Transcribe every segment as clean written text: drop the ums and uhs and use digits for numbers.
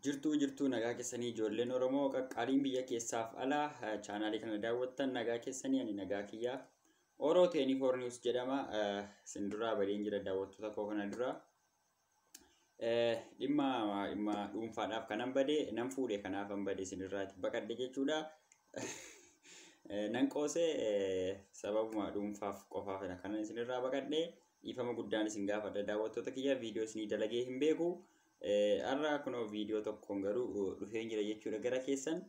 Jirtuu jirtuu, nagaa keessanii? Ijoolleen Oromoo qaqqaaliin biyya keessaaf alaa chaanaalii kana daawwattan, nagaa keessanii? Ani nagaa kiyyaa. Oroo 24 News jedhama. Isin duraa badeen jira, daawwattoota koo. Kana dura dhimma dhuunfaadhaaf kanan bade, nan fuudhe, kanaafan bade, isin irraati baqadhe jechuudha. Nan qoosee, sababuma dhuunfaaf qofaaf kanan isin irraa baqadhe. Dhiifama guddaan isin gaafadha, daawwattoota kiyya. Viidiyoo isinii dalagee hin beeku. Har'a kunoo viidiyoo tokkoon garuu dhufee jira jechuudha gara keessan.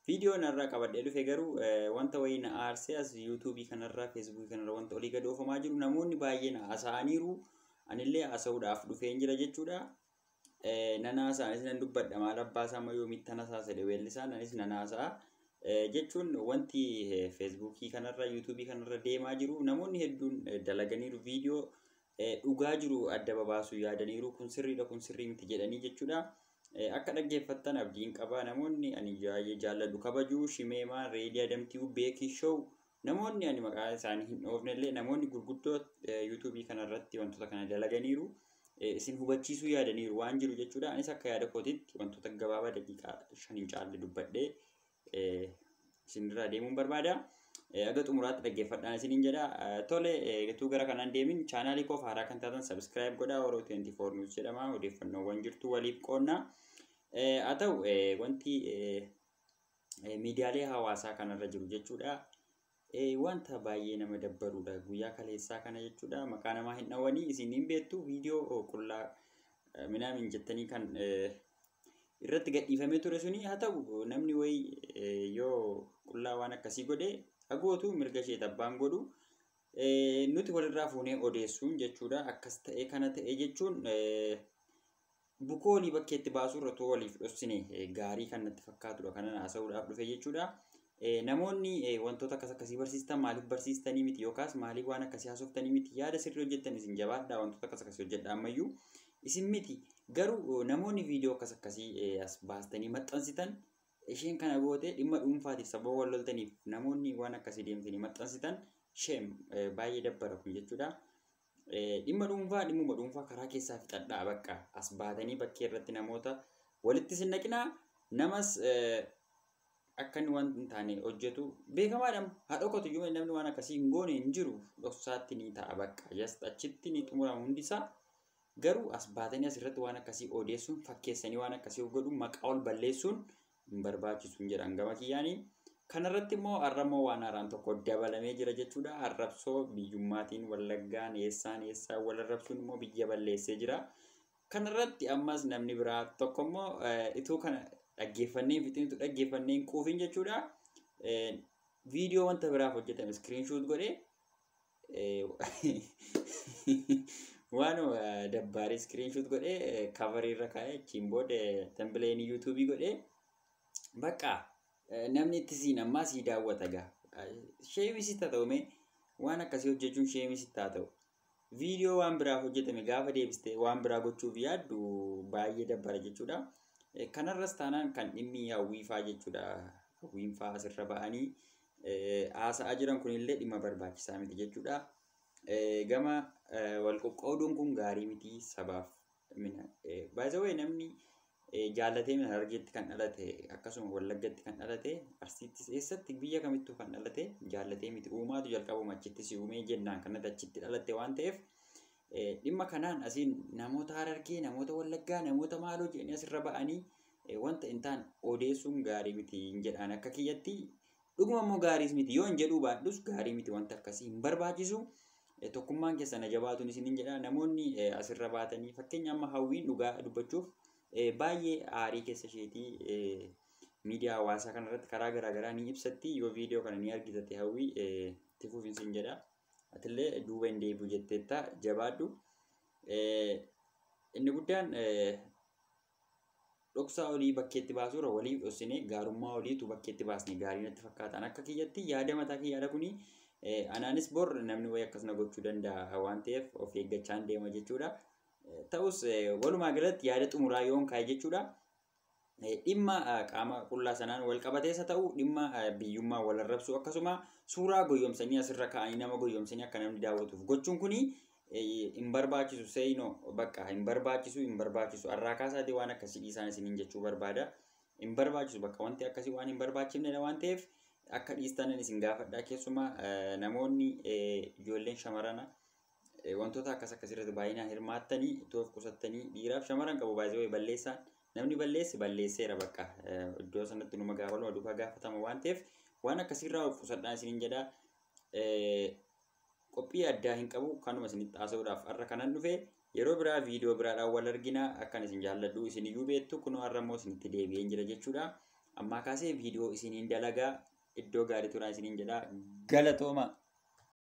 Viidiyoon har'a qabadhee dhufe garuu wanta wayii na aarsee, as yuutuubii kanarraa, feesbuukii kanarra wanta olii gad oofamaa jiru, namoonni baay'een haasa'aniiru. Anillee haasa'uudhaaf dhufee jira jechuudha. Nan haasa'a, anis nan dubbadha. Maal abbaa isaa amma yoomitti nan haasa'e weellisaan, anis nan haasa'a. Jechuun wanti feesbuukii kanarra, yuutuubii kanarra deemaa jiru, namoonni hedduun dalaganiiru viidiyoo, dhugaa jiru adda babaasuu yaadaniiru, kun sirriidha, kun sirrii miti jedhanii jechuudha. Akka dhaggeeffattan abdiin qaba. Namoonni ani baay'ee jaalladhu, kabaju, Shimeemaa, Reedii Adamtii, Beekii Show, namoonni ani maqaa isaanii hin dhoofne illee, namoonni gurguddoo yuutuubii kanarratti wantoota kana dalaganiiru. Isin hubachiisuu yaadaniiru waan jiru jechuudha. Anis akka yaada kootitti wantoota gabaabaa daqiiqaa 5 hin caalle dubbadhee isinirraa deemuun barbaada. Aga xumuraatti dhaggeeffadhaan isiniin jedha. Tole, utuu gara kanaan deemin, chaanaalii koof haaraa kan taatan subscribe godhaa. Oroo 24 News jedhama. Odeeffannoowwan jirtu waliif qoonna. Haa ta'u, wanti miidiyaalee hawaasaa kanarra jiru jechuudha. Wanta baay'ee nama dabbarudha. Guyyaa kaleessaa kana jechuudha. Maqaa namaa hin dhawanii, isin hin beektu, viidiyoo qullaa minaamin jettanii kan irratti gadhiifamee ture suni. Haa ta'u, namni wayii yoo qullaa waan akkasii godhe hagootu, mirga ishee abbaan godhu. Nuti walirraa fuunee odeessuun jechuudha. Akkas ta'e, kana ta'e jechuun bukoo olii bakkeetti baasuu irra otoo waliif dhoksine gaarii kan natti fakkaatudha. Kanan haasa'uudhaaf dhufe jechuudha. Namoonni wantoota akkas akkasii barsiistan, maaliif barsiistanii miti yookaas maaliif waan akkasii haasoftanii miti, yaada sirrii hojjettan, isin jabaadhaa, wantoota akkas akkasii hojjedha ammayyuu isin miti. Garuu namoonni viidiyoo akkas akkasii as baastanii maxxansitan, isheen kana goote, dhimma dhuunfaatiif sababa wal loltaniif namoonni waan akkasii deemtanii maxxansitan, shame, baay'ee dabbara kun jechuudha. Dhimma dhuunfaa dhimmuma dhuunfaa karaa keessaa fixadhaa, bakka as baatanii bakkee irratti namoota walitti sin naqinaa. Namas akka inni waan hin taane hojjetu beekamaadha. Haa dhokatu iyyuu, namni waan akkasii hin goone hin jiru, dhoksaatti ni ta'a, bakka just achitti ni xumurama hundisaa. Garuu as baatanii asirratti waan akkasii odeessuun, fakkeessanii waan akkasii godhuun, maqaa ol balleessuun hin barbaachisu jedhan gama kiyyaanii. Kanarratti immoo har'a immoo waan haaraan tokko dabalamee jira jechuudha. Arrabsoo biyyummaatiin Wallaggaan eessaan eessaan wal arrabsuun immoo biyya balleessee jira. Kanarratti ammas namni biraa tokko immoo ituu kana dhaggeeffannee fixinitu, dhaggeeffannee hin quufin jechuudha. Viidiyoo wanta biraaf hojjetame screenshot godhee, waan dabbaarii screenshot godhee coverii irra kaa'ee, achiin booda thumbnailii yuutuubii godhee, bakka namni itti siin ammaa sii daawwata gaa. Shameis haa ta'u, mee waan akkasii hojjechuun shameis haa ta'u. Viidiyoo waan biraaf hojjetame gaafa deebistee waan biraa gochuuf yaaddu baay'ee dabbara jechuudha. Kanarras taanaan kan dhimmi hawwiifaa jechuudha. Hawwiinfaa asirra ba'anii haasa'aa jiran kunillee dhimma barbaachisaa miti jechuudha. Gama wal qoqqooduun kun gaarii miti sabaaf. Baay'ee namni jaallatee mina Harargeetti kan dhalate, akkasuma Wallaggatti kan dhalate, Arsiittis, eessatti, biyya kamittuu kan dhalate jaallatee miti, uumaatu jalqabuma achitti si uumee jennaan kanatti achitti dhalatte waan ta'eef, dhimma kanaan asiin namoota Harargee, namoota Wallaggaa, namoota maaloo jedhanii asirra ba'anii wanta hin taane odeessuun gaarii miti hin jedhaan akka kiyyatti. Dhuguma immoo gaariis miti yoo hin jedhuu baadhus, gaarii miti, wanta akkasii hin barbaachisu. Tokkummaan keessan jabaatuun isiniin jedha. Namoonni asirra baatanii, fakkeenya amma Hawwiin, dhugaa dubbachuuf baay'ee aarii keessa isheetii miidiyaa hawaasaa kanarratti karaa garaagaraa ni ibsatti. Yoo viidiyoo kana ni argitate, Hawwii, itti fufiinsi jedha. Atillee duuba hin deebi'u jetteetta, jabaadhu. Inni guddaan dhoksaa olii bakkeetti baasuurra waliif dhoksinee gaarummaa oliitu bakkeetti baasne gaarii natti fakkaatan. Akka kiyyatti, yaada mataa kiyyaadha kuni. Anaanis bor namni wayii akkasuma gochuu danda'a waan ta'eef of eeggachaan deema jechuudha. Ta'us walumaa galatti yaada xumuraa yoon kaa'e jechuudha. Dhimma qaama qullaa sanaan wal qabateessa ta'u, dhimma biyyummaa wal arrabsuu, akkasuma suuraa goyyomsanii asirra kaa'anii nama goyyomsanii akka namni daawwatuuf gochuun kuni Hin barbaachisu seenoo bakka hin barbaachisu hin barbaachisu har'aa kaasaatii waan akkasii dhiisaan isiniin jechuu barbaada. Hin barbaachisu bakka wanti akkasii waan hin barbaachifnedha waan ta'eef akka dhiistanan isin gaafadha. Keessumaa namoonni ijoolleen shamarana wantoota akkas akkasirratti baay'inaan hirmaattanii ittoo of qusattanii dhiiraaf shamaran qabu baay'ee balleessaan namni balleesse balleesseera bakka iddoo sanatti numa gaafatama duukaa gaafatama waan ta'eef waan akkasirraa of qusadhaa isiniin jedha. Qophii addaa hin qabu kanuma isinitti haasa'uudhaaf har'a kanan dhufe yeroo biraa viidiyoo biraadhaan wal argina akkan isin jaalladhu isin iyyuu beektu kunoo har'a immoo isinitti deebi'een jira jechuudha. Ammaa kaasee viidiyoo isiniin dalagaa iddoo gaarii turaa isiniin jedha galatooma.